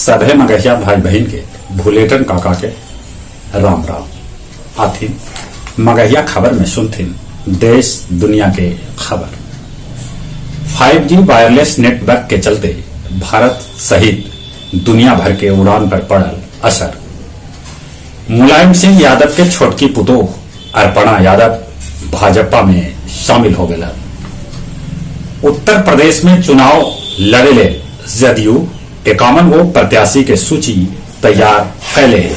सभे मगहिया भाई बहिन के भुलेटन काका के राम राम। आथिन मगहिया खबर में सुनथिन देश दुनिया के खबर। 5G wireless नेटवर्क के चलते भारत सहित दुनिया भर के उड़ान पर पड़ल असर। मुलायम सिंह यादव के छोटकी पुतोह अर्पणा यादव भाजपा में शामिल हो गए। उत्तर प्रदेश में चुनाव लड़े ले जदयू 51 गो प्रत्याशी के सूची तैयार कैले है।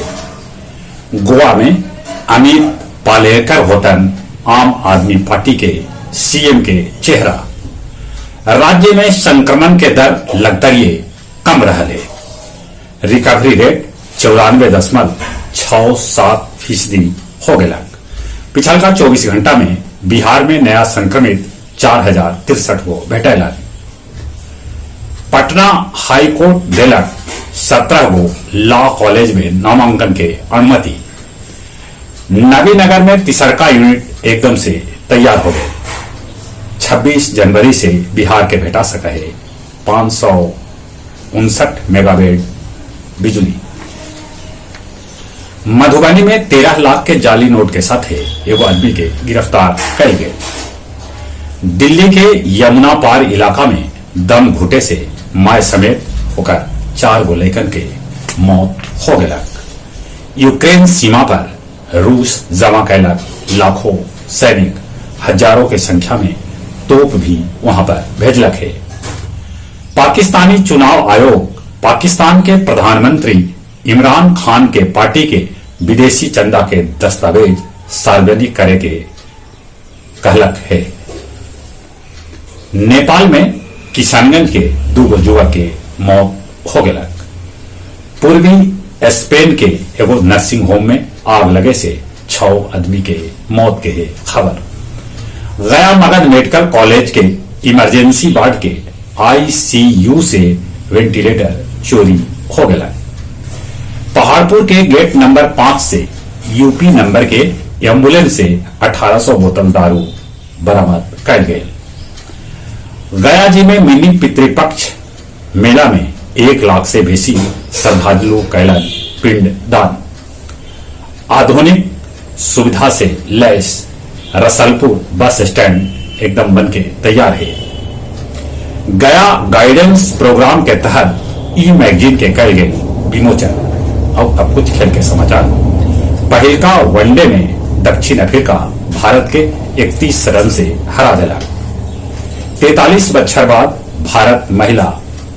गोवा में अमित पालेकर होतन आम आदमी पार्टी के सीएम के चेहरा। राज्य में संक्रमण के दर लगतरिये कम रहल है। रिकवरी रेट 94.67% हो गया। पिछलका 24 घंटा में बिहार में नया संक्रमित 4063 गो भेटैला। पटना हाईकोर्ट देलक 17 गो लॉ कॉलेज में नामांकन के अनुमति। नबीनगर में तिसरका यूनिट एकदम से तैयार हो गए। 26 जनवरी से बिहार के भेटा सका है 559 मेगावाट बिजली। मधुबनी में 13 लाख के जाली नोट के साथ एगो आदमी के गिरफ्तार कल गए। दिल्ली के यमुना पार इलाका में दम घुटे से माय समेत होकर 4 गो लैकन के मौत हो गया। यूक्रेन सीमा पर रूस जमा कैलक लाखों सैनिक, हजारों के संख्या में तोप भी वहां पर भेजलक है। पाकिस्तानी चुनाव आयोग पाकिस्तान के प्रधानमंत्री इमरान खान के पार्टी के विदेशी चंदा के दस्तावेज सार्वजनिक करे के कहलक है। नेपाल में किशनगंज के दूगो युवक के मौत हो गया। पूर्वी स्पेन के एगो नर्सिंग होम में आग लगे से 6 आदमी के मौत के है खबर। गया मगध मेडिकल कॉलेज के इमरजेंसी वार्ड के आईसीयू से वेंटिलेटर चोरी हो गया। पहाड़पुर के गेट नंबर 5 से यूपी नंबर के एम्बुलेंस से 1800 बोतल दारू बरामद कर गए। गया जी में मिनी पितृपक्ष मेला में 1 लाख से बेसी श्रद्धालु कैलन पिंड दान। आधुनिक सुविधा से लैस रसलपुर बस स्टैंड एकदम बनके तैयार है। गया गाइडेंस प्रोग्राम के तहत ई मैगजीन के कल गए विमोचन। और अब कुछ खेल के समाचार। पहलका वनडे में दक्षिण अफ्रीका भारत के 31 रन से हरा दिला। 43 बच्छर बाद भारत महिला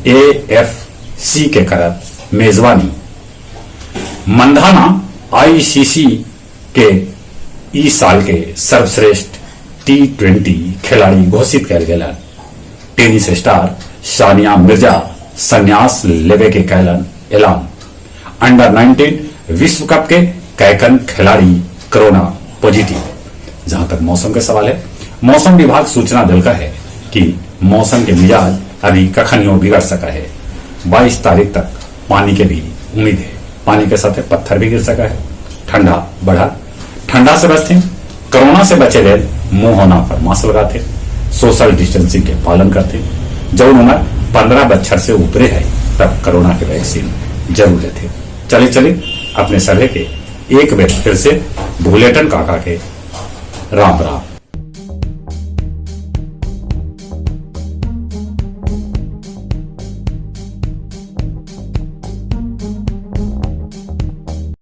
एएफसी के करत मेजबानी। मंधाना आईसीसी के इस साल के सर्वश्रेष्ठ टी20 खिलाड़ी घोषित कयल गेलन। टेनिस स्टार सानिया मिर्जा संन्यास लेवे के कैलन ऐलान। अंडर 19 विश्व कप के कैकन खिलाड़ी कोरोना पॉजिटिव। जहां तक मौसम के सवाल है, मौसम विभाग सूचना दिलका है कि मौसम के मिजाज अभी कखनियों बिगड़ सका है। 22 तारीख तक पानी के भी उम्मीद है। पानी के साथ पत्थर भी गिर सका है। ठंडा बढ़ा, ठंडा से बचते, कोरोना से बचे रहे मुंह होना पर मास्क लगाते, सोशल डिस्टेंसिंग के पालन करते। जब उम्र 15 बच्छर से ऊपरे है तब कोरोना के वैक्सीन जरूर लेते। चले चले अपने सभी के एक बार फिर से भूलेटन काका के राम राम।